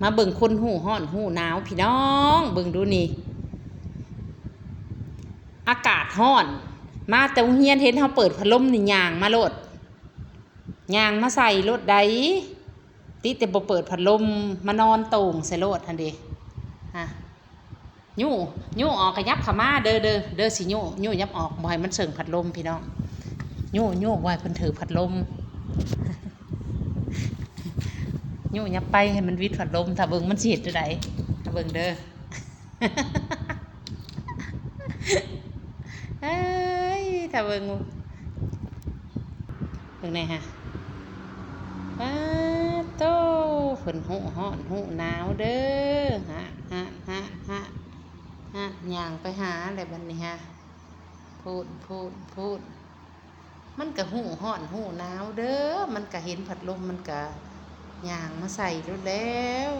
ມາເບິ່ງຄົນຮູ້ຮ້ອນຮູ້ໜາວພີ່ນ້ອງ ເບິ່ງດູນີ້ ອາກາດຮ້ອນ ມາແຕ່ໂຮງຮຽນເຫັນເຮົາເປີດພັດລົມນີ້ຍ່າງມາໂລດ ຍ່າງມາໃສ່ໂລດໃດ໋ ຕິແຕ່ບໍ່ເປີດພັດລົມ ມານອນໂຕ່ງໃສ່ໂລດຫັ້ນເດ ຮະ. ຍູ້ ຍູ້ອອກ ຂະຫຍັບເຂົ້າມາເດີ ເດີ ເດີ ຊິຍູ້ ຍູ້ຫຍັບອອກ ບໍ່ໃຫ້ມັນເຊິ່ງພັດລົມພີ່ນ້ອງ ຍູ້ ຍູ້ບໍ່ໃຫ້ເພິ່ນຖືພັດລົມ ຍູ້ຫຍັບໄປໃຫ້ມັນວິດພັດລົມ ຖ້າເບິ່ງມັນຊິເຮັດແນວໃດ ຖ້າເບິ່ງເດີ ເອີຍ ຖ້າເບິ່ງ ເບິ່ງແດ່ຮະ ປາດໂທ້ ເພິ່ນຮູ້ຮ້ອນຮູ້ໜາວເດີ ຮະ ຮະ ຮະ ຮະ ຮະ ຍ່າງໄປຫາແລ້ວບັດນີ້ຮະ ພຸ້ນ ພຸ້ນ ພຸ້ນ ມັນກະຮູ້ຮ້ອນຮູ້ໜາວເດີ ມັນກະເຫັນພັດລົມ ມັນກະຍ່າງມາໃສ່ໂລດແລ້ວ.